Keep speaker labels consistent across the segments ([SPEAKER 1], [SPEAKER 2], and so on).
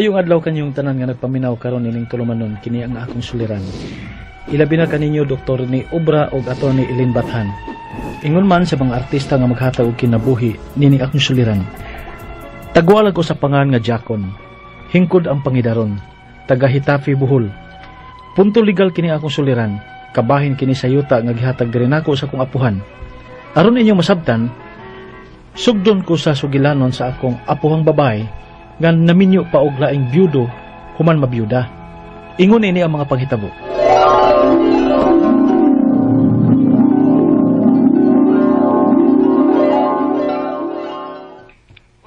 [SPEAKER 1] Maayong adlaw kanyong tanan nga nagpaminaw karon ining tulumanon kini ang akong suliran. Ilabi na kaninyo Dr. ni Obra og Attorney Eileen Bathan. Ingon man sa mga artista nga maghatag og kinabuhi nining akong suliran. Tagwalag ko sa pangan nga Jakon. Hingkod ang pangidaron. Taga Hitafe, Bohol. Punto legal kini akong suliran. Kabahin kini sa yuta nga gihatag diri nako sa akong apuhan. Aron inyong masabtan, sugdon ko sa sugilanon sa akong apuhang babae nga naminyo pa og laing byudo human mabiyuda. Ingon ini ang mga panghitabo.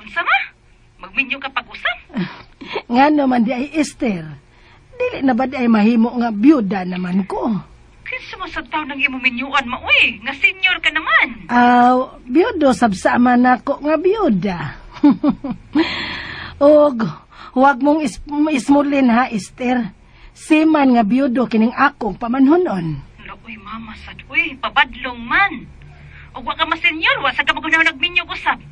[SPEAKER 2] Unsa ma? Magminyo ka pag-usap?
[SPEAKER 3] Nga naman di ay Esther. Dili na ba di ay mahimo nga biyuda naman ko?
[SPEAKER 2] Kinsa man sa taon ng imong minyuan ma uy, nga senior ka naman.
[SPEAKER 3] Aw, biyudo sabsa man ako nga biyuda. Og huwag mong ismulin ha, Esther. Siman nga biyudo kining akong pamanhunon.
[SPEAKER 2] Lo, uy mama sad uy, pabadlong man. Og wa ka ma senior, wa sa ka magunaw nagminyo usap.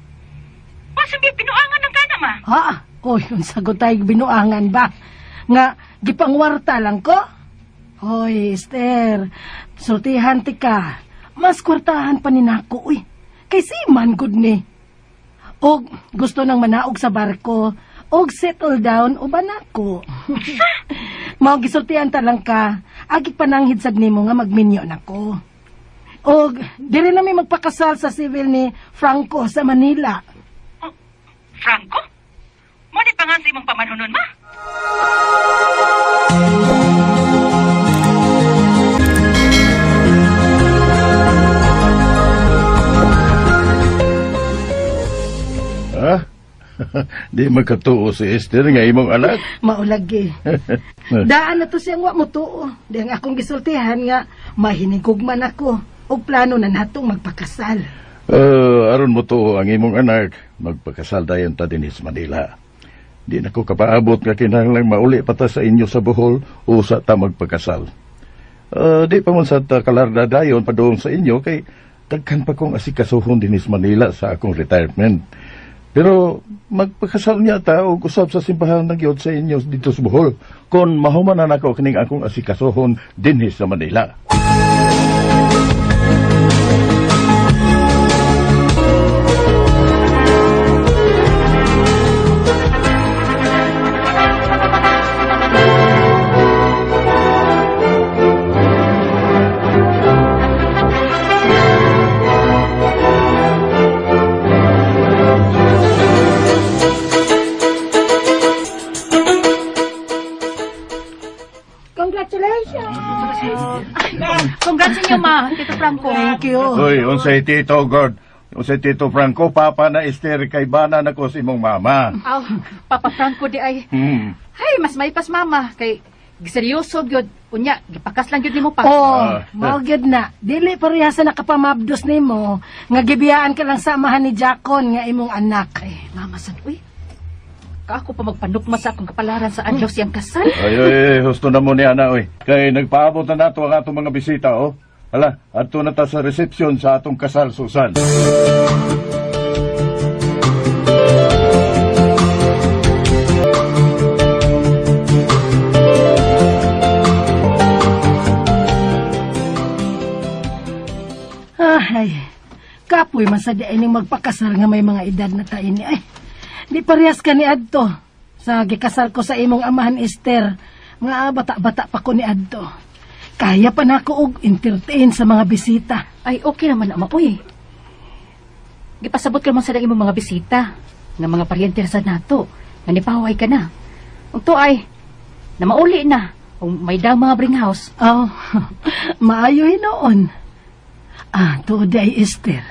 [SPEAKER 2] Wa sa binuangan ng kana ma.
[SPEAKER 3] Ha? Oy, unsa ko tayo binuangan ba? Nga gipangwarta lang ko? Hoy, Esther, sultihan ti ka. Mas kwartahan pa ni nako, uy. Kay si man good ni. Og gusto nang manaog sa barko, og settle down uban nako. Mao gisultihan ta lang ka, agi pananghid sad nimo nga magminyo nako. Og diri na mi magpakasal sa civil ni Franco sa Manila.
[SPEAKER 2] Oh, Franco? Mo ni pangan sa imong pamanhunon ma?
[SPEAKER 4] Ha? Di magkatuo si Esther nga imong anak.
[SPEAKER 3] Maulagi. Daan na to siyang wa mo tuo. Di ang akong gisultihan nga mahinigog man ako og plano na natong magpakasal.
[SPEAKER 4] Aron mo tuo ang imong anak, magpakasal dayon ta dinhi sa Manila. Di na ko kapaabot nga kinahanglang mauli pa ta sa inyo sa Bohol usa ta magpakasal. Di pa man sa ta kalarda dayon padung sa inyo kay daghan pa kong asikasuhon dinhi sa Manila sa akong retirement. Pero magpakasal niya ta og usab sa simbahan na gyud sa inyo dito sa Bohol kon mahuman na nako kining akong asikasuhon dinhi sa Manila.
[SPEAKER 2] Congrats inyo, ma. Tito Franco.
[SPEAKER 3] Thank you.
[SPEAKER 4] Uy, unsay Tito God. Unsay Tito Franco, papa na Esther kay bana na ko sa imong mama.
[SPEAKER 2] Aw, Papa Franco di ay. Ay, mas maipas mama kay seryoso gyud. Unya, gipakas lang gyud nimo pa.
[SPEAKER 3] Oh, mao gyud na. Dili pareha sa nakapamabdos nimo nga gibiyaan ka lang samahan ni Jacon nga imong anak.
[SPEAKER 2] Ay, mama sad uy. Ako pa magpanukma sa akong kapalaran sa adlaw siyang kasal.
[SPEAKER 4] Ay, ay, husto na mo ni ana, oy. Kay nagpaabot na nato ang atong mga bisita, oh. Hala, adto na ta sa reception sa atong kasal, Susan.
[SPEAKER 3] Ay, kapoy man sa di ining magpakasal nga may mga edad na ta ini. Ay, di parehas ka ni adto. Sa gikasal ko sa imong amahan Esther, nga bata-bata pa ko ni adto. Kaya pa nako og entertain sa mga bisita.
[SPEAKER 2] Ay, okay naman ama, uy. Gipasabot ka man sa imong mga bisita, nga mga paryente sa nato, nga nipaway ka na. Ug to ay, na mauli na, ug may daw mga bring house.
[SPEAKER 3] Oh, maayo hinoon. Ah, tuod ay Esther.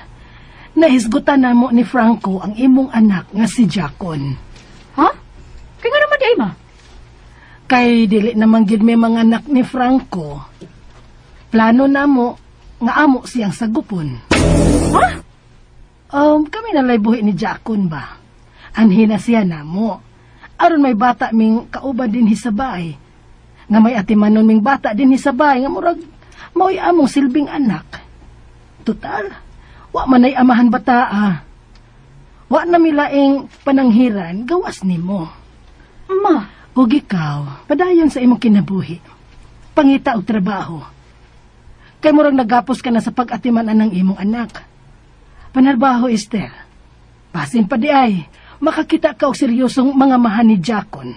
[SPEAKER 3] Nahisgutan na mo ni Franco ang imong anak nga si Jacon.
[SPEAKER 2] Ha? Kaya nga naman di ay, ma?
[SPEAKER 3] Kay dili naman gid may mga anak ni Franco. Plano na mo nga amo siyang sagupon.
[SPEAKER 2] Ha?
[SPEAKER 3] Kami nalay buhi ni Jacon ba? Anhi na siya namo. Aron may bata ming kauban dinhi sa bahay. Nga may atimanon ming bata dinhi sa bahay nga murag mao'y among silbing anak. Total, wa man ay amahan bata ah. Wa na milaing pananghiran gawas nimo.
[SPEAKER 2] Ma,
[SPEAKER 3] Ug ikaw, padayon sa imong kinabuhi. Pangita og trabaho. Kay murag nagapos ka na sa pag-atiman anang imong anak. Panarbaho, Esther. Basin pa di ay, makakita ka og seryosong mga mahan ni Jakon.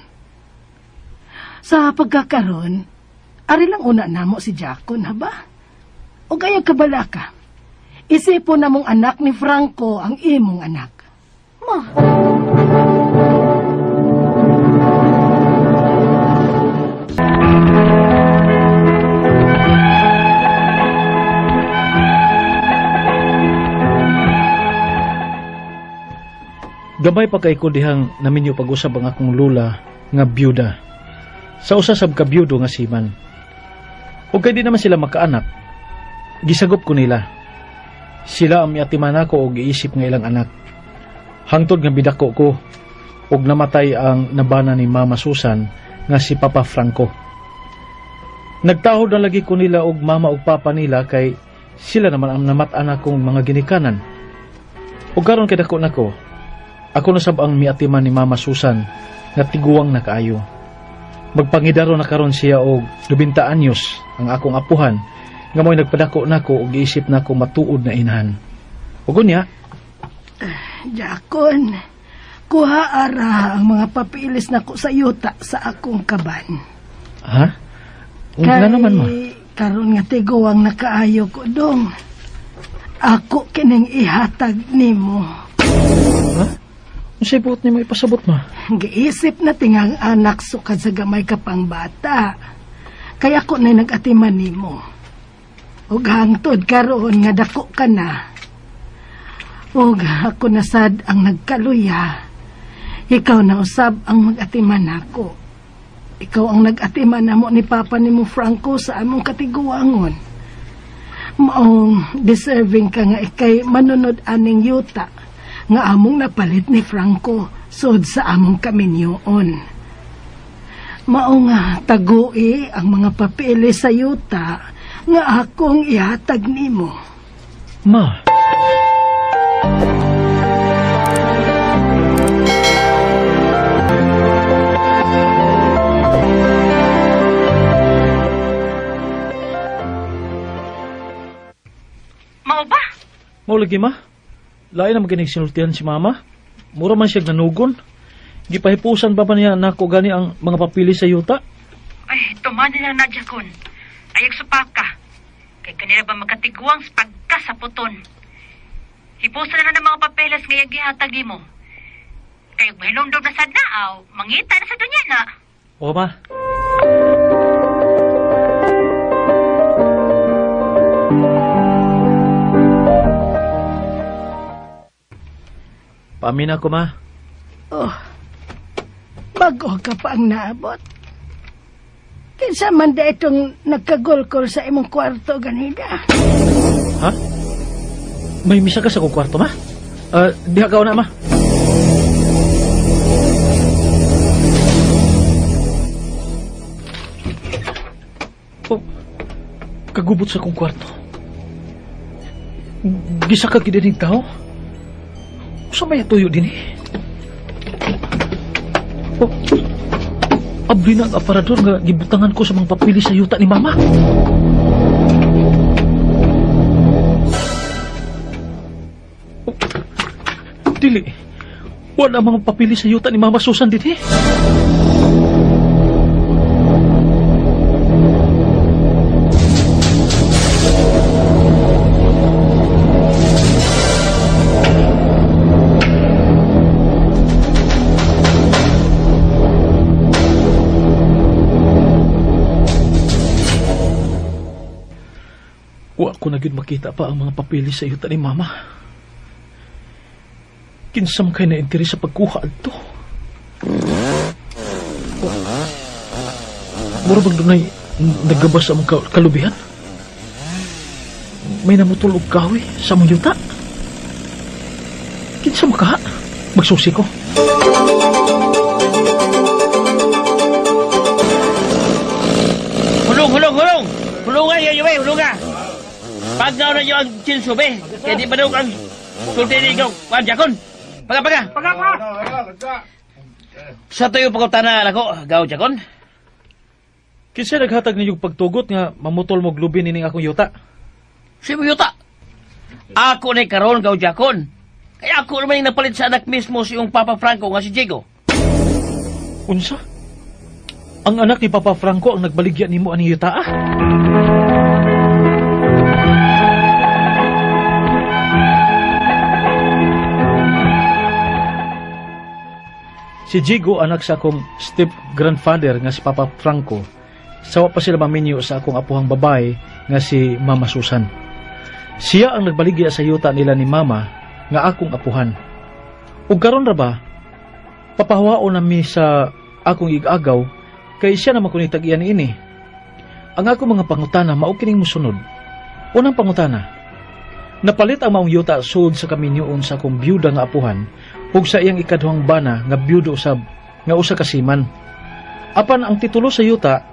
[SPEAKER 3] Sa pagkakaron, ari lang una namo si Jakon, ha ba? O gaya kabala ka, isipon na mong anak ni Franco ang imong anak.
[SPEAKER 2] Ma.
[SPEAKER 1] Gamay pa kay ko dihang naminyo pag-usab ang akong lula nga byuda. Sa usa sab ka byudo nga siman. Ug kay di naman sila makaanak, gisagop ko nila. Sila ang miatiman ako og giisip nga ilang anak. Hangtod nga bidako ko og namatay ang nabana ni Mama Susan nga si Papa Franco. Nagtahod na lagi ko nila og mama og papa nila kay sila naman ang namat-an akong mga ginikanan. Ug karon kay dako nako, ako na sab ang miatiman ni Mama Susan nga tiguang na kaayo. Magpangidaro na karon siya og 90 anyos ang akong apuhan nga mo'y nagpadako nako og giisip nako matuod na inahan. Ug unya,
[SPEAKER 3] Jakon, kuha ara ang mga papilis nako sa yuta sa akong kaban.
[SPEAKER 1] Ha? Nga naman ma.
[SPEAKER 3] Karon nga tiguang nakaayo ko dong. Ako kining ihatag nimo.
[SPEAKER 1] Ha? Unsay buot nimo ipasabot ma?
[SPEAKER 3] Giisip na tingang anak sukad sa gamay ka pang bata. Kaya ako na nag-atiman nimo. Ug hangtod karon nga dako ka na. Ug ako na sad ang nagkaluya. Ikaw na usab ang mag-atiman nako. Ikaw ang nag-atiman namo ni Papa nimo Franco sa among katiguangon. Maong deserving ka nga ikay manunod aning yuta nga among napalit ni Franco sud sa among kaminyoon. Mao nga tagui ang mga papeles sa yuta nga akong ihatag nimo.
[SPEAKER 1] Ma.
[SPEAKER 2] Mao ba?
[SPEAKER 1] Mao lagi ma. Lain na maginig sinultihan si mama. Mura man siya nanugon. Gipahipusan pa ba niya nako gani ang mga papili sa yuta?
[SPEAKER 2] Ay, tuman nila na, Jakon. Ayag supaka. Kay kanila ba makatiguang sa pagkasaputon. Hipusan na ng mga papeles ngayag gihatag nimo. Kay mahinumdum na sad na, aw, mangita na sa dunya na.
[SPEAKER 1] O ma. Pamina ko, ma.
[SPEAKER 3] Oh, bago ka pa ang naabot. Kinsa man da itong nagkagulkol sa imong kwarto ganida?
[SPEAKER 1] Ha? May misa ka sa kong kwarto, ma? Diha ka una, ma. Oh, kagubot sa kong kwarto. Gisa ka gidinig tao? Sa may tuyo din eh. Oh, abli na ang aparador nga gibutangan ko sa mga papili sa yuta ni mama. Oh, dili. Wala mga papili sa yuta ni Mama Susan din eh. Wa ko na gyud makita pa ang mga papili sa yuta ni Mama. Kinsa man kay na interes sa pagkuha adto. Mura bang dunay nagabas sa among kalubihan? May namutol og kahoy sa among yuta? Kinsa man kaha? Magsusi ko.
[SPEAKER 5] Hulong, hulong, hulong! Hulungan yun, yun, hulungan! Pagkaw na yun ang chinsubi. Kaya di ba daw ang sulti ni ikaw? Kwan, Jakon! Paga, paga! Paga, paga! Sa tuyo pagkutana nako, gaw Jakon.
[SPEAKER 1] Kinsa naghatag ninyong pagtugot nga mamutol mo glubin nining akong yuta?
[SPEAKER 5] Si mo yuta. Ako ni karon gaw Jakon. Kaya ako naman yung napalit sa anak mismo si iyong Papa Franco nga si Diego.
[SPEAKER 1] Unsa? Ang anak ni Papa Franco ang nagbaligya nimo aning yuta ah? Si Diego anak sa akong step-grandfather nga si Papa Franco. Sawa pa sila maminyo sa akong apuhang babae nga si Mama Susan. Siya ang nagbaligya sa yuta nila ni Mama nga akong apuhan. Ug karon ra ba, papahawaon nami sa akong igagaw kay siya naman kunay tag-iyan niini. Ang akong mga pangutana mao kining mosunod. Unang pangutana, napalit ang maong yuta sud sa kaminyoon sa akong byuda nga apuhan ug sa iyang ikaduhang bana nga byudo usab nga usa ka seaman. Apan ang titulo sa yuta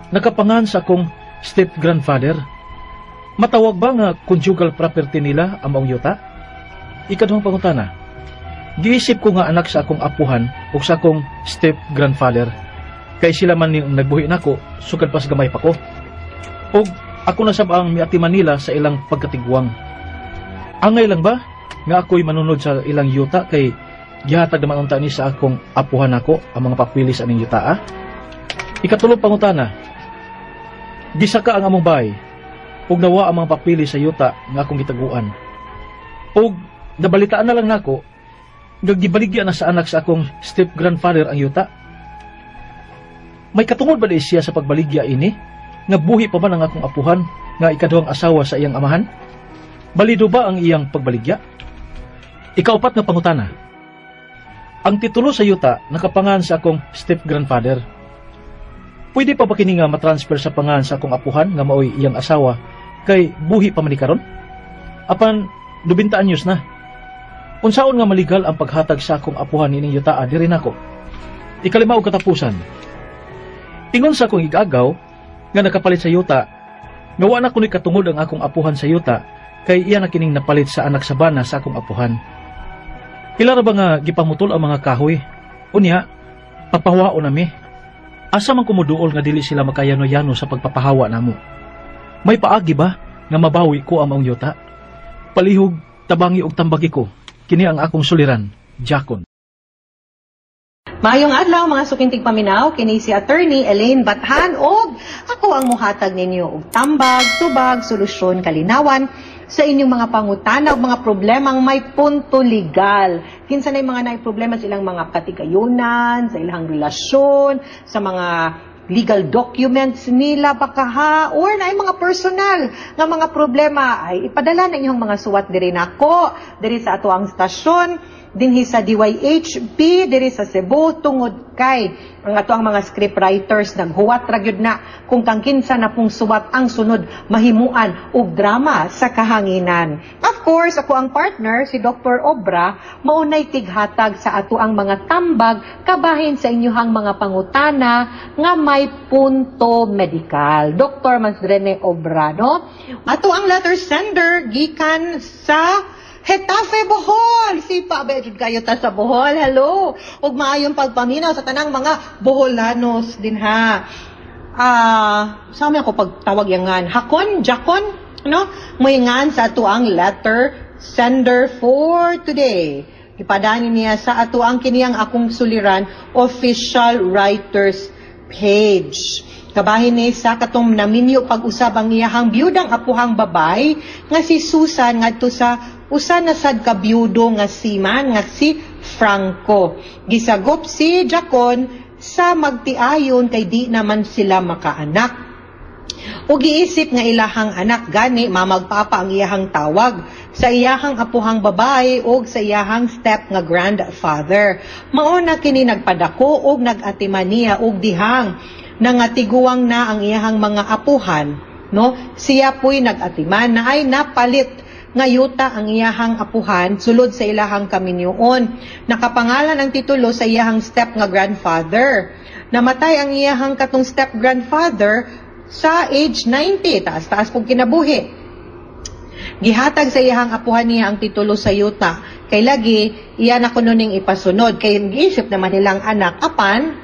[SPEAKER 1] nakapangan sa akong step-grandfather. Matawag ba nga conjugal property nila ang maong yuta? Ikaduhang pangutana, giisip ko nga anak sa akong apuhan ug sa akong step-grandfather. Kay sila man yung nagbuhi nako, sukad pas gamay pa ko. Og ako na sab ang miatiman nila sa ilang pagkatigwang. Angay lang ba nga ako'y manunod sa ilang yuta kay gihatag naman unta ni sa akong apuhan nako ang mga papilis aning yuta? Ikatulong pangutana, gisaka ang among bahay ug nawa ang mga papili sa yuta nga akong gitaguan. Ug nabalitaan na lang nako nga gibaligya na sa anak sa akong step-grandfather ang yuta. May katungod ba di siya sa pagbaligya ini nga buhi pa man ang akong apuhan nga ikaduhang asawa sa iyang amahan? Balido ba ang iyang pagbaligya? Ikaupat nga pangutana, ang titulo sa yuta nakapangan sa akong step-grandfather. Pwede pa ba kini nga matransfer sa pangan sa akong apuhan nga maoy iyang asawa kay buhi pa man ni karon? Apan 20 anyos na. Unsaon nga maligal ang paghatag sa akong apuhan nining yutaa diri nako? Ikalima og katapusan, ingon sa akong igagaw nga nakapalit sa yuta nga wa na kunoy katungod ang akong apuhan sa yuta kay iya na kining napalit sa anak sa bana sa akong apuhan. Ila ra ba nga gipamutol ang mga kahoy? Unya, papahawaon nami. Asa man kumuduol nga dili sila makayano-yano sa pagpapahawa namo? May paagi ba nga mabawi ko ang maong yuta? Palihog, tabangi og tambagi ko. Kini ang akong suliran, Jakon.
[SPEAKER 6] Maayong adlaw mga sukintig paminaw, kini si Attorney Elaine Bathan og ako ang muhatag ninyo og tambag, tubag, solusyon, kalinawan sa inyong mga pangutana o mga problemang may punto legal. Kinsa na yung mga naay problema sa ilang mga katigayunan, sa ilang relasyon, sa mga legal documents nila baka ha, or naay mga personal nga mga problema, ay ipadala na inyong mga suwat diri nako, diri sa ato ang stasyon, dinhi sa DYHP, diri sa Cebu, tungod kay ang ato ang mga script writers naghuwat ra gyud na kung kang kinsa na pong suwat ang sunod mahimuan og drama sa kahanginan. Of course, ako ang partner, si Dr. Obra, maunay tighatag sa ato ang mga tambag kabahin sa inyuhang mga pangutana nga may punto medikal. Dr. Mansrene Obra, no? Ato ang letter sender gikan sa Getafe, Bohol! Sipa, ba, jud kayo ta sa Bohol. Hello! Ug maayong pagpaminaw sa tanang mga Boholanos din ha. Sa amin ako pagtawag yangan. Hakon, Jakon, no? Moingan sa ato ang letter sender for today. Ipadani niya sa ato ang kiniyang akong suliran official writers page. Kabahin ni sa katong naminyo pag-usab ang iyahang biyudang apuhang babay nga si Susan ngadto sa usa na sad ka biyudo nga seaman nga si Franco. Gisagop si Jacon sa magtiayon kay di naman sila makaanak. O giisip nga ilahang anak gani mamagpapa ang iyahang tawag sa iyahang apuhang babae og sa iyahang step nga grandfather. Mao na kini nagpadako og nag-atiman niya og dihang nangatiguang na ang iyahang mga apuhan, no? Siya puy nag-atiman na ay napalit nga yuta ang iyahang apuhan sulod sa ilahang kaminyoon. Nakapangalan ang titulo sa iyahang step nga grandfather. Namatay ang iyahang katong step grandfather sa age 90, taas-taas pong kinabuhi. Gihatag sa iyang apuhan niya ang titulo sa yuta. Kay lagi, iya na kuno ning ipasunod. Kay giisip naman nilang anak, apan,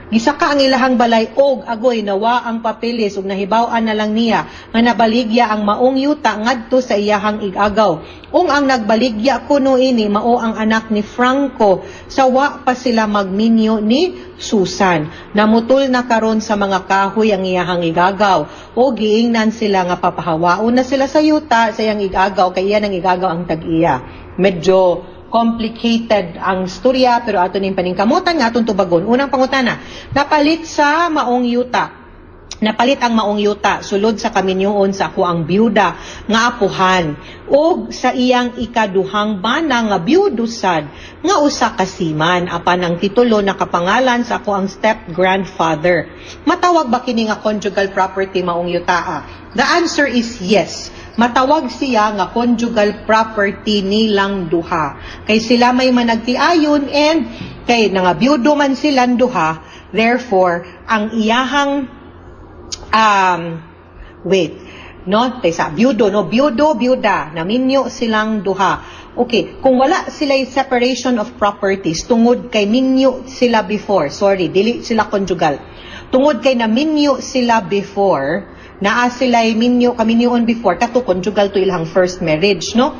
[SPEAKER 6] gisaka ang ilahang balay og agoy nawa ang papeles ug nahibaw-an na lang niya nga nabaligya ang maong yuta ngadto sa iyahang igagaw. Ung ang nagbaligya kuno ini mao ang anak ni Franco sa wa pa sila magminyo ni Susan. Namutol na karon sa mga kahoy ang iyahang igagaw o giingnan sila nga papahawaon na sila sa yuta sa iyang igagaw kay iya nang igagaw ang tag-iya. Medyo complicated ang storya pero ato ning paningkamutan nga atong tubagon. Unang pangutana, napalit sa maong yuta. Napalit ang maong yuta sulod sa kaminyoon sa ako ang byuda nga apuhan ug sa iyang ikaduhang bana nga byudo sad nga usa ka seaman, apan ang titulo nakapangalan sa ako ang step grandfather. Matawag ba kini nga conjugal property maong yutaa? The answer is yes. Matawag siya nga conjugal property nilang duha. Kay sila may managtiayon and kay nangabyudo man silang duha, therefore ang iyahang wait, no, taysa byudo, no, byudo, byuda, naminyo silang duha. Okay, kung wala sila separation of properties tungod kay minyo sila before, sorry, dili sila conjugal. Tungod kay naminyo sila before, naa sila minyo kaminyoon before, kato conjugal to ilang first marriage, no?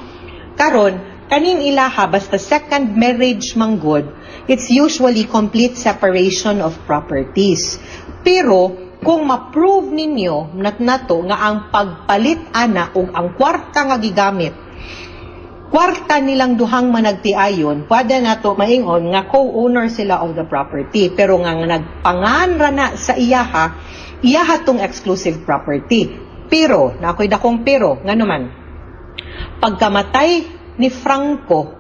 [SPEAKER 6] Karon, kaning ilaha basta second marriage manggod, it's usually complete separation of properties. Pero kung ma-prove ninyo nat nato nga ang pagpalit ana ug ang kwarta nga gigamit, kwarta nilang duhang managtiayon, pwede nato maingon nga co-owner sila of the property. Pero nga nagpangan ra na sa iyaha, iyaha tong exclusive property. Pero, na ako'y dakong pero, nga naman, pagkamatay ni Franco,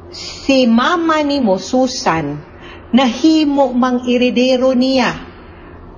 [SPEAKER 6] si mama nimo Susan, nahimo mang eredero niya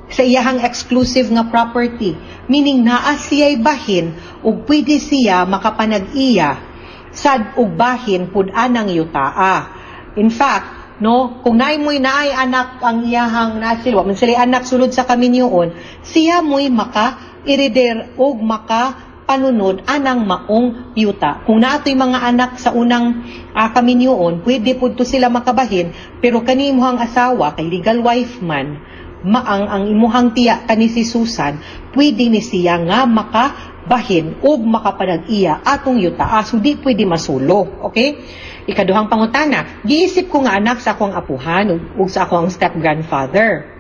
[SPEAKER 6] sa iyahang exclusive nga property. Meaning naa siya'y bahin ug pwede siya makapanag-iya sad og bahin pud anang yutaa. In fact, no, kung naay mo'y naay anak ang iyahang nasil, wa man sila anak sulod sa kaminyoon, siya mo'y maka ereder og maka panunod anang maong yuta. Kung naatoy mga anak sa unang kaminyoon, pwede pud to sila makabahin, pero kani imuhang asawa kay legal wife man, maang ang imuhang tiya kani si Susan, pwede ni siya nga makabahin ug makapanag-iya atong yuta. So di pwede masulo, okay? Ikaduhang pangutana, giisip ko nga anak sa akong apuhan ug sa akong step-grandfather.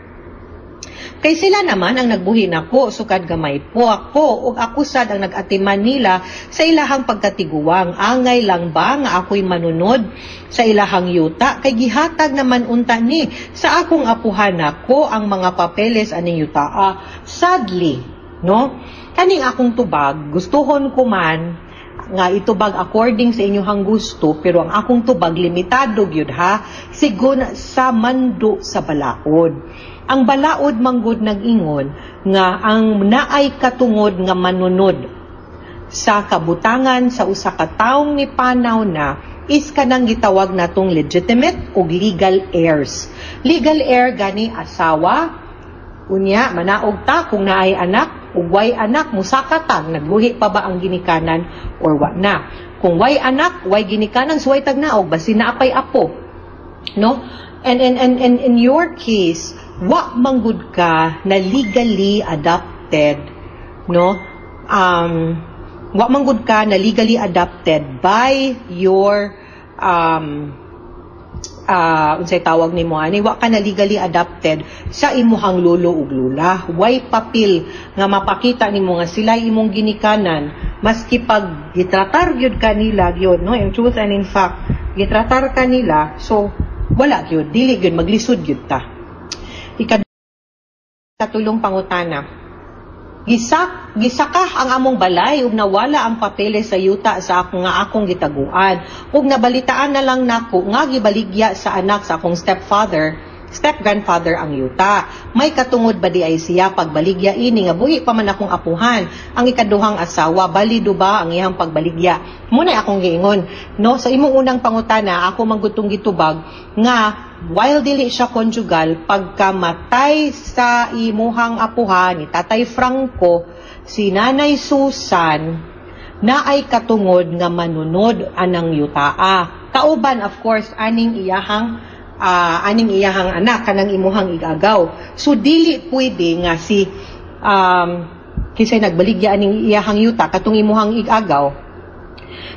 [SPEAKER 6] Kay sila naman ang nagbuhi nako sukad gamay po ako ug ako sad ang nag-atiman nila sa ilahang pagkatiguang. Angay lang ba nga ako'y manunod sa ilahang yuta kay gihatag naman unta ni sa akong apuhan nako ang mga papeles aning yutaa. Sadly, no? Kaning akong tubag, gustuhon ko man nga itubag according sa inyong gusto, pero ang akong tubag limitado gyud ha, sigon sa mando sa balaod. Ang balaod manggod nag-ingon nga ang naay katungod nga manunod sa kabutangan sa usa ka taong nipanaw na is kanang gitawag natong legitimate ug legal heirs. Legal heir gani asawa, unya manaog ta kung naay anak ug way anak musaka ta nagbuhi pa ba ang ginikanan or wa na. Kung way anak, way ginikanan, suway tag naog basin naa pay apo, no? And in your case, wa manggod ka na legally adopted, no? Wa manggod ka na legally adopted by your unsay tawag nimo ani, wa ka na legally adopted sa imuhang lolo ug lola. Way papel nga mapakita nimo nga sila imong ginikanan, maski pag gitratar gyud kanila gyud, no, in truth and in fact gitratar kanila, so wala gyud, dili gyud, maglisod gyud ta. Ikatulong pangutana, gisakah ang among balay ug nawala ang papeles sa yuta sa akong nga akong gitaguan ug nabalitaan na lang nako nga gibaligya sa anak sa akong stepfather, step-grandfather ang yuta. May katungod ba di ay siya pagbaligya ini nga buhi pa man akong apuhan ang ikaduhang asawa? Balido ba ang iyang pagbaligya? Muna akong giingon, no, sa imong unang pangutana, ako manggutong gitubag nga while dili siya conjugal, pagkamatay sa imuhang apuhan ni Tatay Franco, si Nanay Susan naay katungod nga manunod anang yutaa. Kauban of course aning iyahang anak kanang imuhang igagaw. So dili pwede nga si kinsay nagbaligya aning iyahang yuta katong imuhang igagaw,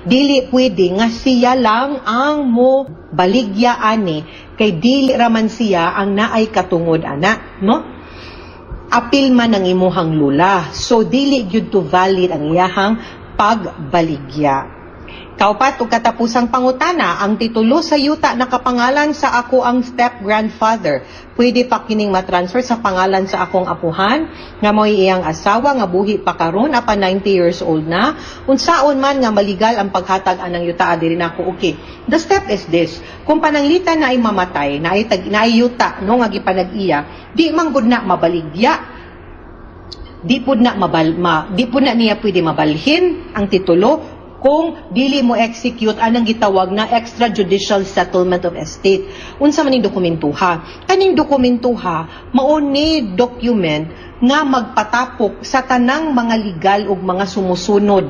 [SPEAKER 6] dili pwede nga siya lang ang mo baligya ani kay dili raman siya ang naay katungod ana, no? Apil man ang imuhang lula. So dili gyud to valid ang iyahang pagbaligya. Kaupat ug katapusang pangutana, ang titulo sa yuta nakapangalan sa ako ang step-grandfather. Pwede pa kining matransfer sa pangalan sa akong apuhan nga mo'y iyang asawa nga buhi pa karon apan 90 years old na. Unsaon man nga maligal ang paghatag anang yuta diri nako. Okay. The step is this. Kung pananglitan na ay mamatay, na ay yuta no nga gipanag-iya, di man gud na mabaligya. Di pud na di pud na niya pwede mabalhin ang titulo kung dili mo execute anang gitawag na extrajudicial settlement of estate. Unsa man ning dokumentuha? Kaning dokumentuha mao ni document nga magpatapok sa tanang mga legal ug mga sumusunod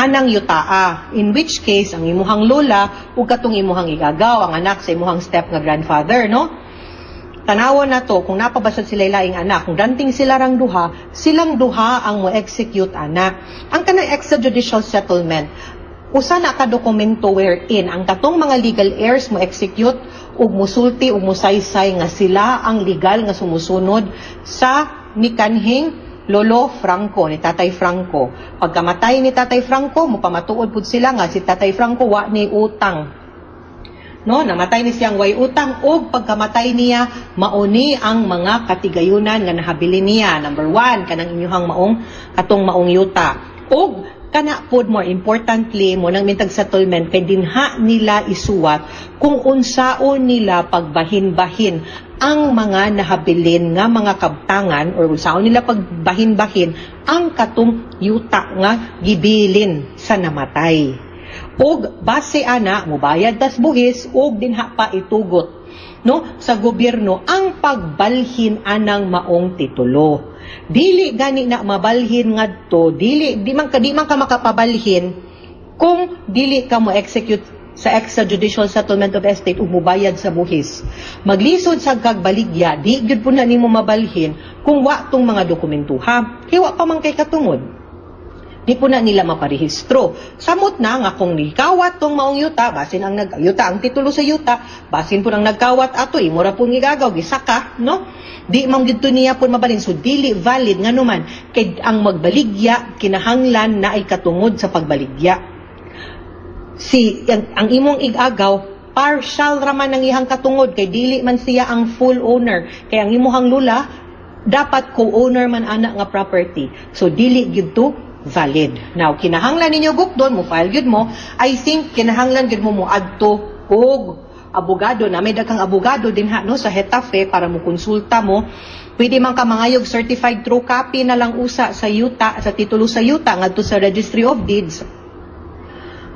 [SPEAKER 6] anang yutaa, in which case ang imuhang lola ug katong imuhang igagaw, ang anak sa imuhang step nga grandfather, no? Tanawon na to kung napabasad sila laing anak, kung danting sila rang duha, silang duha ang mo-execute ana. Ang kanang extrajudicial settlement, usa na ka dokumento wherein ang katong mga legal heirs mo execute ug musulti ug musaysay nga sila ang legal nga sumusunod sa mikanhing Lolo Franco, ni Tatay Franco. Pagkamatay ni Tatay Franco, mupamatuod pud sila nga si Tatay Franco wa ni utang. No, namatay ni siyang way utang og pagkamatay niya mauni ang mga katigayunan nga nahabilin niya. Number 1, kanang inyuhang maong katong maong yuta. Og kana pod more importantly mo nang mintag settlement kay dinha nila isuwat kung unsaon nila pagbahin-bahin ang mga nahabilin nga mga kabtangan or unsaon nila pagbahin-bahin ang katong yuta nga gibilin sa namatay. Og base ana mobayad tas buhis og dinha pa itugot no sa gobyerno ang pagbalhin anang maong titulo. Dili gani na mabalhin ngadto, dili di man ka makapabalhin kung dili ka mo execute sa extrajudicial settlement of estate ug mobayad sa buhis. Maglisod sa kagbaligya, di gyud pud na nimo mabalhin kung wa tong mga dokumentuha. Kay wa pa man kay katungod. Di po na nila maparehistro. Samot na nga kung nikawat tong maong yuta, basin ang yuta ang titulo sa yuta, basin po ang nagkawat ato, imura po gigagaw, gisaka, no? Di man gidto niya po mabalin. So, dili valid nga numan, kay ang magbaligya, kinahanglan na ay katungod sa pagbaligya. Si, ang imong igagaw, partial raman ang iyang katungod, kay dili man siya ang full owner. Kay ang imuhang lula, dapat co-owner man ana nga property. So, dili gidto valid. Now, kinahanglan ninyo bukdon, mo file gyud mo. I think kinahanglan gyud mo adto og abogado na may daghang abogado dinha no sa Getafe para mo konsulta mo. Pwede man ka mangayog certified true copy na lang usa sa yuta, sa titulo sa yuta ngadto sa Registry of Deeds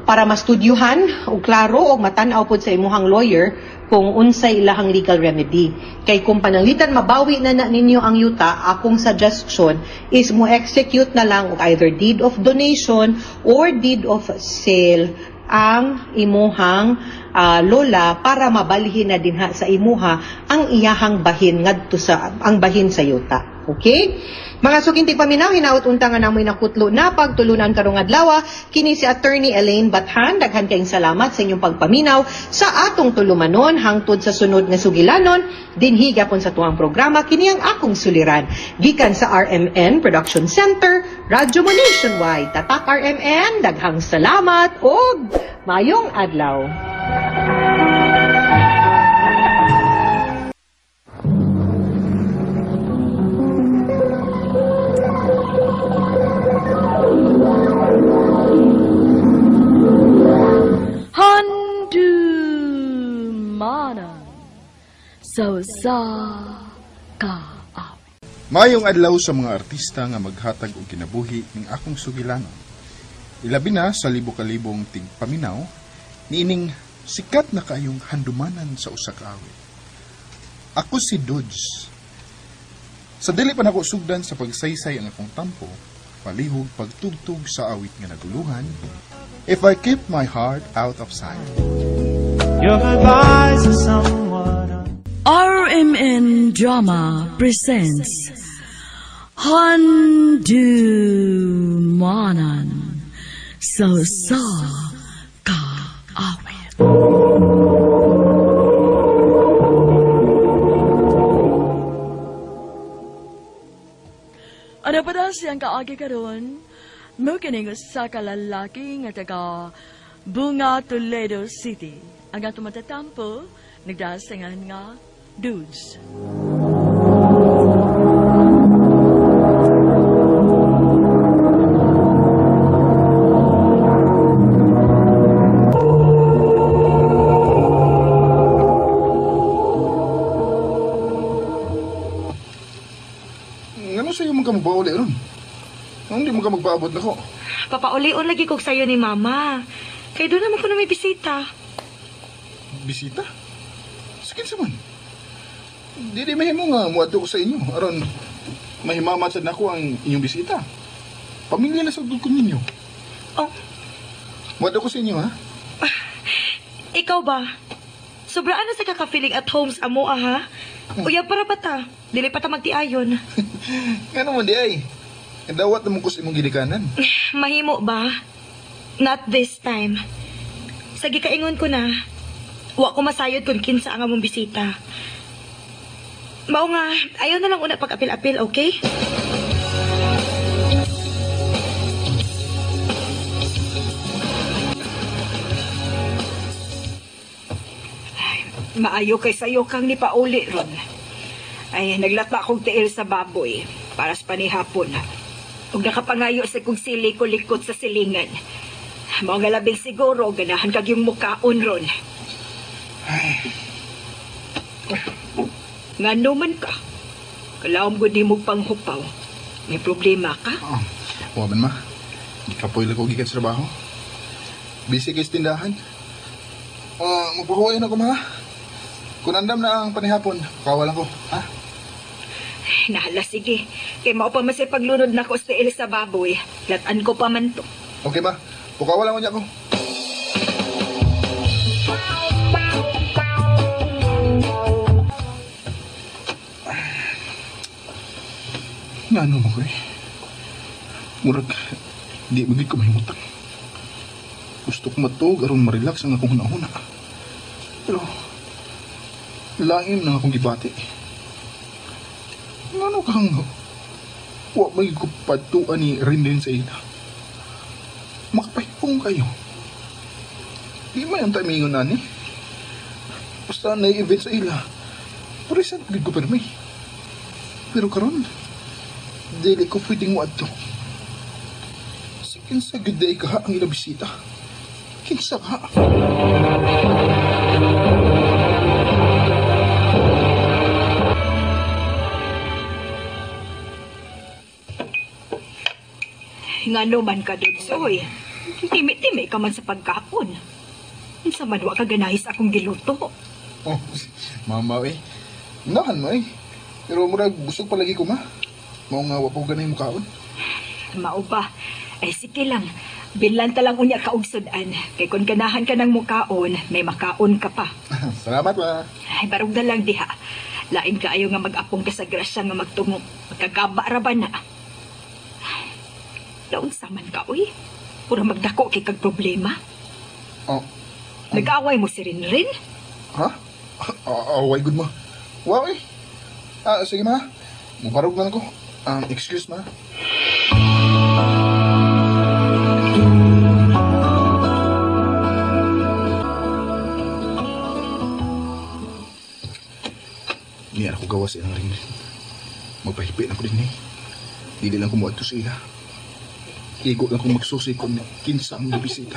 [SPEAKER 6] para mastudyuhan og klaro og matan-aw pod sa imuhang lawyer kung unsay ilahang legal remedy. Kay kung pananglitan mabawi na na ninyo ang yuta, akong suggestion is mo execute na lang og either deed of donation or deed of sale ang imuhang lola para mabalhin na dinha sa imuha ang iyahang bahin ngadto sa ang bahin sa yuta. Okay? Mga suking tigpaminaw, hinaot unta nga namoy nakutlo na pagtulunan karong adlaw. Kini si Attorney Elaine Bathan. Daghan kayong salamat sa inyong pagpaminaw sa atong tulumanon hangtod sa sunod nga sugilanon dinhi gapon sa tuang programa kini ang akong suliran gikan sa RMN Production Center, Radyo Mo Nationwide. Tatak RMN, daghang salamat og mayong adlaw.
[SPEAKER 7] So sa ka.
[SPEAKER 8] Maayong adlaw sa mga artista nga maghatag og kinabuhi ning akong sugilanon. Ilabi na sa libo-kalibong tigpaminaw niining sikat na kaayong handumanan sa usa ka awit. Ako si Dudes. Sa dili pa nako sugdan sa pagsaysay ang akong tampo, Palihog pagtugtog sa awit nga naguluhan, If I Keep My Heart Out of Sight.
[SPEAKER 9] Your goodbyes are somewhat
[SPEAKER 7] RMN Drama presents Handumanan sa Usa Ka Awit. Ano pa daw siyang kaagi karon? Mukining usa ka lalaki nga taga Bunga, Toledo City. Ang atong matatampo, nagdasingan nga Dudes.
[SPEAKER 8] Ngano sa'yo man ka magpauli ron? Hindi mo ka magpaabot na ko.
[SPEAKER 10] Papaulion lagi kog sayo ni Mama. Kay doon naman ko na may bisita.
[SPEAKER 8] Bisita? Sa kinsa man? Dili mahimo nga muadto ko sa inyo aron mahimamat sad nako ang inyong bisita. Pamilya na sa ko ninyo.
[SPEAKER 10] Oh.
[SPEAKER 8] Muadto ko sa inyo ha.
[SPEAKER 10] Ikaw ba? Sobraan na sa kaka-feeling at home sa amo ha? Uyab para ba ta? Dili pa ta magtiayon.
[SPEAKER 8] Ngano man di ay? Dawat naman ko sa imong ginikanan.
[SPEAKER 10] Mahimo ba? Not this time. Sa gikaingon ko na, wa ko masayod kung kinsa ang among bisita. Mao nga, ayaw na lang una pag-apil-apil, okay?
[SPEAKER 11] Ay, maayo kay sayo kang nipauli ron. Ay, naglata akong tiil sa baboy para sa panihapon. Ug nakapangayo sa kong sili ko likot sa silingan. Mao nga labing siguro, ganahan kag yung mukaon ron. Ngano man ka? Kalaom gud nimo panghupaw. May problema ka?
[SPEAKER 8] Oh, wa man ma. Gikapoy lang ko gikan sa trabaho. Busy kay sa tindahan. Magpahuway na ko ma. Kung andam na ang panihapon, kawa lang ko, ha?
[SPEAKER 11] Nahala, sige. Kay mao pa man sa paglunod nako sa tiil sa baboy. Latan ko pa man to.
[SPEAKER 8] Okay ma. Pukawa lang ko niya ko. Ngano mo ko eh. Murag, di magig ko mahimutang. Gusto ko matug aron ma-relax ang akong hunahuna. Pero, lain na akong gibati. Ngano kang wa may ko patuan ni Rinrin sa ila. Makapahipong kayo. Di man ang tamingon nani. Basta na-event sa ila. Present gid ko permi. Pero karon, dili ko pwedeng muadto. Sa kinsa gid day ka ang ila bisita. Kinsa ka?
[SPEAKER 11] Ngano man ka doon, Soy. Timi-timi ka man sa pagkaon. Unsa man wa ka ganahi sa akong giluto.
[SPEAKER 8] Oh, mama eh. Nahan mo eh. Pero murag busog palagi ko ma. Mao nga wa pa ko ganahi mukaon.
[SPEAKER 11] Mao ba? Ay sige lang. Binlan ta lang unya ka og sud-an. Kay kun ganahan ka ng mukaon, may makaon ka pa.
[SPEAKER 8] Salamat ma.
[SPEAKER 11] Ay barog na lang diha. Lain kaayo nga mag-apong ka sa grasya nga magtungo. Magkagaba ra ba na? Laon sa man ka, uy. Pura magdako kay kag problema.
[SPEAKER 8] Oh.
[SPEAKER 11] Nag-away mo si Rinrin?
[SPEAKER 8] Ha? Away good ma. Wow eh. Sige ma. Mubarog na lang ko. Excuse ma. Niya ako gawa sa ilang Rinrin. Magpahipi na ko din eh. Dili lang kumuha ito sa ila. Igo lang kong magsusi kung kinsa ang bisita.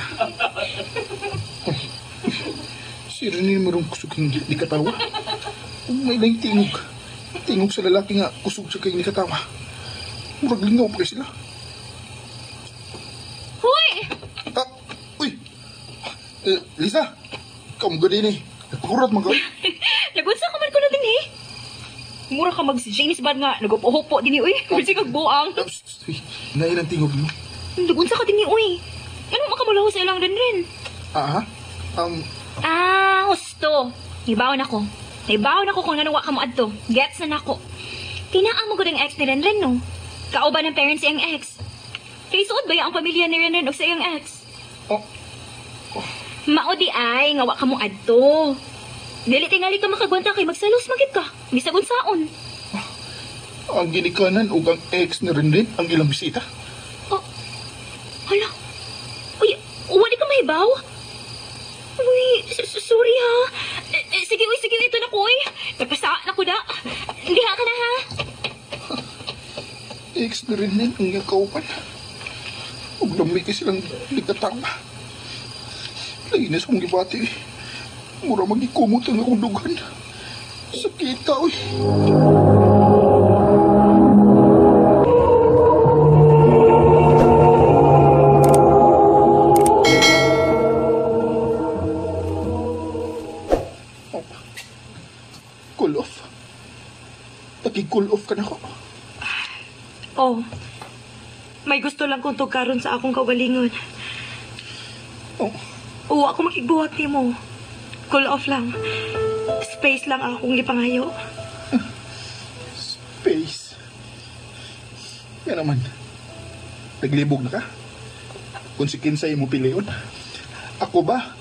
[SPEAKER 8] Si Rinrin marong kusog hindi ni katawa. Kung may lang tingog. Tingog sa lalaki nga kusog sa kayo ni katawa. Murag lingaw pa sila.
[SPEAKER 7] Huy!
[SPEAKER 8] Ah, uy! Lisa! Ikaw mo din eh. Nagpakurat man ka.
[SPEAKER 10] Nagunsa ka man ko na din eh. Mura ka mag si James Bond nga nagupo-hupo dinhi uy. Bisig kag buang.
[SPEAKER 8] Nain ang tingog mo.
[SPEAKER 10] Unsa ka dinhi uy? Ano makamulaho sa ilang Renren?
[SPEAKER 8] Ah,
[SPEAKER 10] husto. Nibawon ako. Nibawon ako kung nanuwa ka mo adto. Gets na nako. Tinaa mo gud ang ex ni Renren no. Kauban ng parents iyang ex. Kay suod ba ang pamilya ni Renren og sa iyang ex?
[SPEAKER 8] Oh.
[SPEAKER 10] Mao di ay nga wa ka mo adto. Dili tingali ka makagwanta kay magsalos magid ka. Bisag unsaon.
[SPEAKER 8] Ang ginikanan ug ang ex ni Renren ang ilang bisita.
[SPEAKER 10] Oh. Hala. Uy, wala ka mahibaw? Uy, sorry ha. Sige, uy, sige, ito na ko, uy. Nagpasa na ko na. Diha ka na ha.
[SPEAKER 8] Ex ni Renren ang iyang kauban. Ug lami kay silang nagtatama. Lagi na sa akong gibati. Mura magikumot ang akong dughan. Sakita, uy. Oh. Cool off. Paki-cool off ka na ko.
[SPEAKER 10] Oh. May gusto lang kong tugkaron sa akong kaugalingon.
[SPEAKER 8] Oh.
[SPEAKER 10] Oo, ako makigbuhat nimo. Cool off lang. Space lang akong gipangayo.
[SPEAKER 8] Space? Yan naman. Naglibog na ka? Kung si kinsay mo piliyon. Ako ba?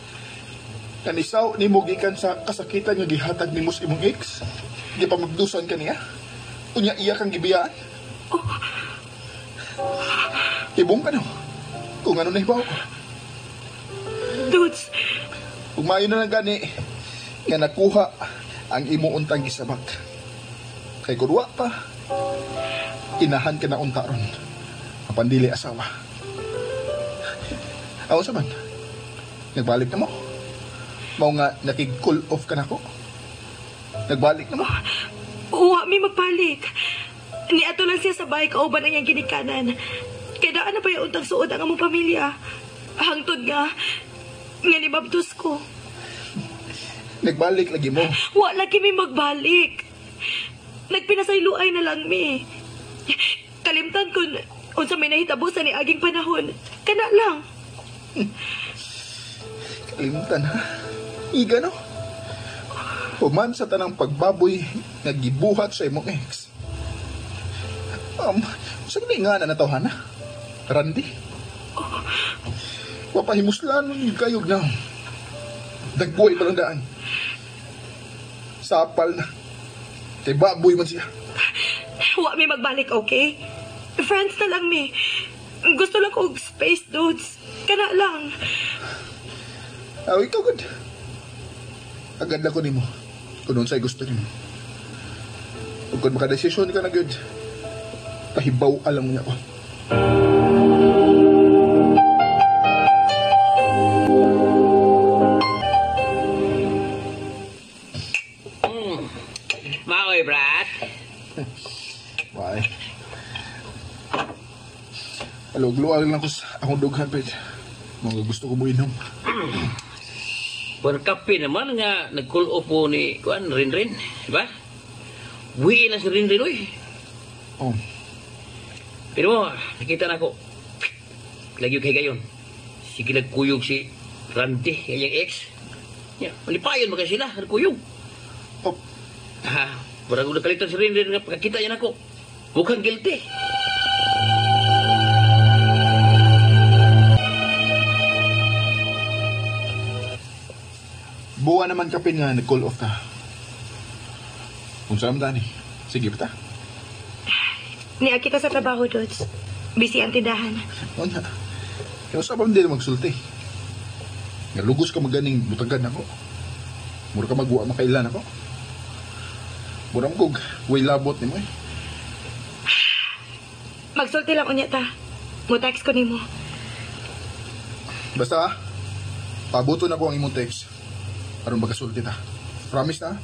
[SPEAKER 8] Kanisaw ni mo gikan sa kasakitan nga gihatag nimo sa imong ex? Di pa magdusan ka niya? Unya iya kang gibiyaan?
[SPEAKER 10] Oh.
[SPEAKER 8] Ibong ka no? Kung ano na ibaw ko.
[SPEAKER 10] Dudes!
[SPEAKER 8] Ug maayo na lang gani nga nakuha ang imo untang gisabak. Kay kun wa pa, inahan ka na unta ron. Apan dili asawa. Aw sa man? Nagbalik na mo? Mao nga nakig-cool off ka nako? Nagbalik na mo?
[SPEAKER 10] Uwa mi magbalik. Niadto lang siya sa bahay kauban ang iyang ginikanan. Kay daan na pa yung untang suod ang among pamilya. Hangtod nga nibabdos ko.
[SPEAKER 8] Nagbalik lagi mo.
[SPEAKER 10] Wa lagi mi magbalik. Nagpinasayloay na lang mi. Kalimtan kun unsa may nahitabo sa niaging panahon. Kana lang.
[SPEAKER 8] Kalimtan ha? Iga no? Human sa tanang pagbaboy nga gibuhat sa imong ex. Sa gani nga na natawhan na? Randy?
[SPEAKER 10] Oh.
[SPEAKER 8] Wapahimuslan kayog na. Dagboy pa lang daan. Sapal na. Kay baboy man siya.
[SPEAKER 10] Wa mi magbalik, okay? Friends na lang mi. Gusto lang ko og space, dudes. Kana lang.
[SPEAKER 8] Aw, ikaw good. Agad lang ko nimo. Kung unsay gusto nimo. Ug kung makadesisyon ka na good, pahibaw alam niya ko.
[SPEAKER 5] Maoy, Brad.
[SPEAKER 8] Why? Alog-luag lang ko sa akong dughan, Ped. Mga gusto ko mo inom.
[SPEAKER 5] Buwan kape naman nga nag-call off po ni Kuan, Rinrin. Diba? Buhi na si Rinrin, uy.
[SPEAKER 8] Oh.
[SPEAKER 5] Pero nakita na ako. Lagi kay gayon. Sige nagkuyog si Randy, kanyang ex. Ya, malipayon ba kayo sila? Nagkuyog.
[SPEAKER 8] Oh.
[SPEAKER 5] Ha, barang nakalitan si Rinrin nga pagkakita niya nako. Mukhang guilty.
[SPEAKER 8] Buwa naman kapin nga nag-call off ka. Kung saan dani? Sige pa ta.
[SPEAKER 10] Niya kita sa trabaho, Dudes. Busy ang tindahan.
[SPEAKER 8] Oo na. Kaya sa pa hindi magsulti. Nalugos ka maganing butagan ako. Mura ka magwa makailan ako. Mura mo kog way labot ni mo eh.
[SPEAKER 10] Magsulti lang unya ta. Mo-text ko nimo.
[SPEAKER 8] Basta, pabuto na ko ang imong text. Aron magkasulti ta. Promise na?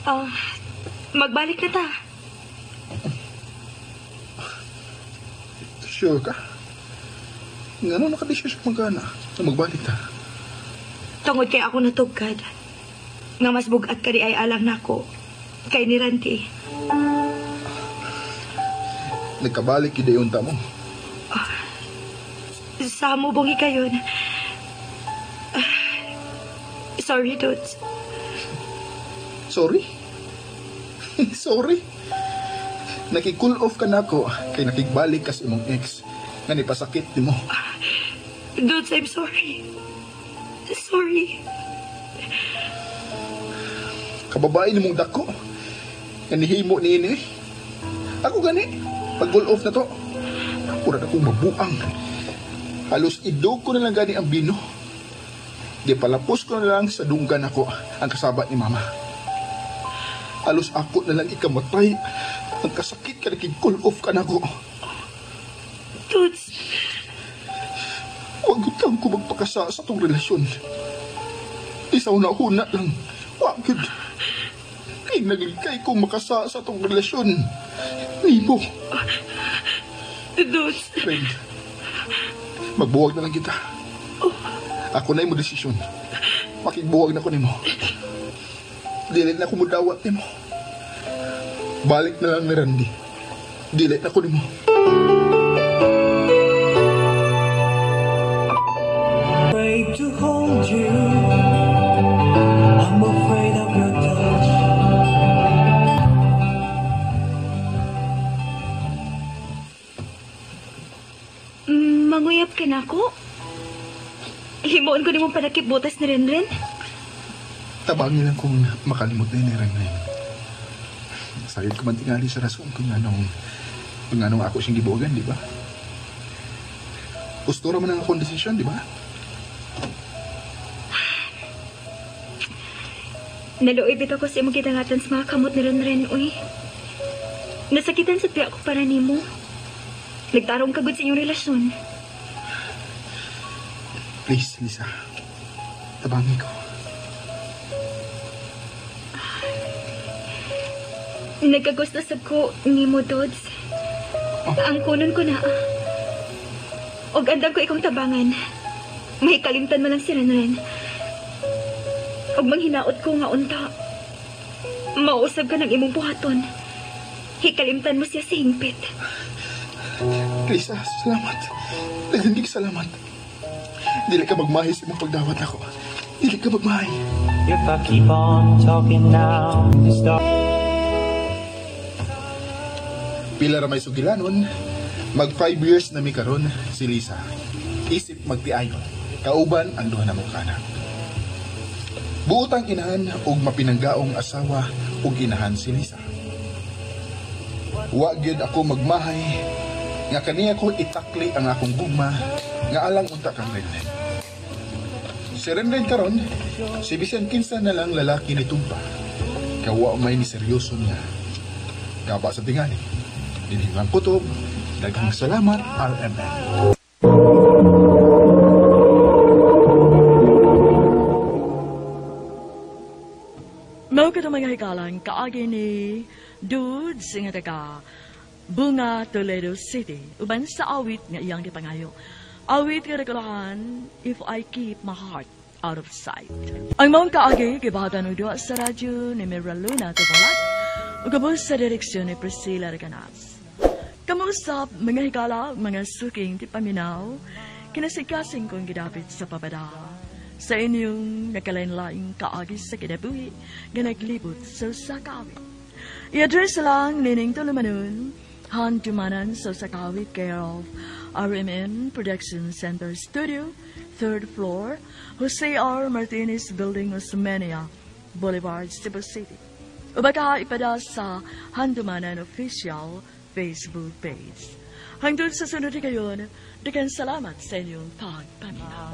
[SPEAKER 10] Oh, magbalik na ta.
[SPEAKER 8] Sure ka? Ngano nakadesisyon magana na magbalik ta?
[SPEAKER 10] Tungod kay ako natugkad. Nga mas bugat ka di ay alang nako. Kay ni Randy.
[SPEAKER 8] Nagkabalik yun dayon ta mo.
[SPEAKER 10] Sa mo bungi kayon. Sorry, Dudes.
[SPEAKER 8] Sorry? Sorry? Nakikul off ka nako kay nakigbalik ka sa imong ex nga nipasakit nimo.
[SPEAKER 10] Dudes, I'm sorry. Sorry.
[SPEAKER 8] Kababae nimong dako. Nga nihimo niini. Ako gani, pag cool off na to, murag akong mabuang. Halos idog ko na lang gani ang bino. Di palapos ko na lang sa dunggan ako ang kasaba ni mama. Halos ako na lang ikamatay. Ang kasakit ka nakig-cool off ka na ko.
[SPEAKER 10] Toots!
[SPEAKER 8] Huwag utang ko magpakasa sa tong relasyon. Isaw na huna lang. Wag yun. Kay naglikay ko makasa sa tong relasyon. Nimo.
[SPEAKER 10] Toots!
[SPEAKER 8] Friend, magbuwag na lang kita. Ako na yung desisyon. Makigbuwag na ko nimo. Dili na ko mudawat nimo. Balik na lang ni Randy. Dili na ko nimo.
[SPEAKER 9] Afraid to hold you. I'm afraid of your touch.
[SPEAKER 10] Manguyab ka na ako? Himuon ko nimong panakip butas ni Renren?
[SPEAKER 8] Tabangin lang kung makalimot na ni Renren. Sayod ko man tingali sa rason kung anong ako siyang gibuwagan, di ba? Gusto raman ang akong desisyon, di ba?
[SPEAKER 10] Naluoy bitaw ko sa imong gidangatan sa mga kamot ni Renren, uy. Nasakitan sa tiya ko para nimo. Nagtarong kagod sa inyong relasyon.
[SPEAKER 8] Please, Lisa. Tabangi ko.
[SPEAKER 10] Nagkagusto sa ko nimo, Dods. Oh. Ang kunon ko na. Og andang ko ikong tabangan. May kalimtan man lang si Renren. Og manghinaot ko nga unta. Mausab ka ng imong buhaton. Hikalimtan mo siya sa hingpit.
[SPEAKER 8] Lisa, salamat. Naghindig salamat. Dili ka magmahi sa imong pagdawat ako. Dili ka magmahi.
[SPEAKER 9] If I keep on talking now, stop.
[SPEAKER 8] Pila ra may sugilanon, mag 5 years na mi karon si Lisa. Isip magtiayon, kauban ang duha na mo kanak. Buot ang inahan og mapinanggaong asawa og inahan si Lisa. Wa gyud ako magmahay nga kaniya ko itakli ang akong gugma nga alang unta kang Renren. Si Renren karon, si bisan kinsa na lang lalaki ni Tumpa. Kawa may ni seryoso niya. Gaba sa tingali. Dinhi lang kutob. Daghang salamat, RMN.
[SPEAKER 7] Mao kadto mga hikalang kaagi ni Dudes nga taga Bunga, Toledo City. Uban sa awit nga iyang gipangayo. Awit nga rekolahan, If I Keep My Heart Out of Sight. Ang maong kaagi gibahatan og duha sa radyo ni Mira Luna Tubulat ug gabos sa direksyon ni Priscilla Recanas. Kamusap mga higala, mga suking tipaminaw, kinasikasing kong gidapit sa babada. Sa inyong nakalain-laing kaagi sa kinabuhi nga naglibot sa usa ka awit. I-address lang nining tulumanon, Handumanan sa usa ka awit, care of RMN Production Center Studio, 3rd floor, Jose R. Martinez Building, Osmeña Boulevard, Cebu City. O baka ipada sa Handumanan Official Facebook page. Hangtod sa sunod kayon, daghang salamat sa inyong pagpaminaw.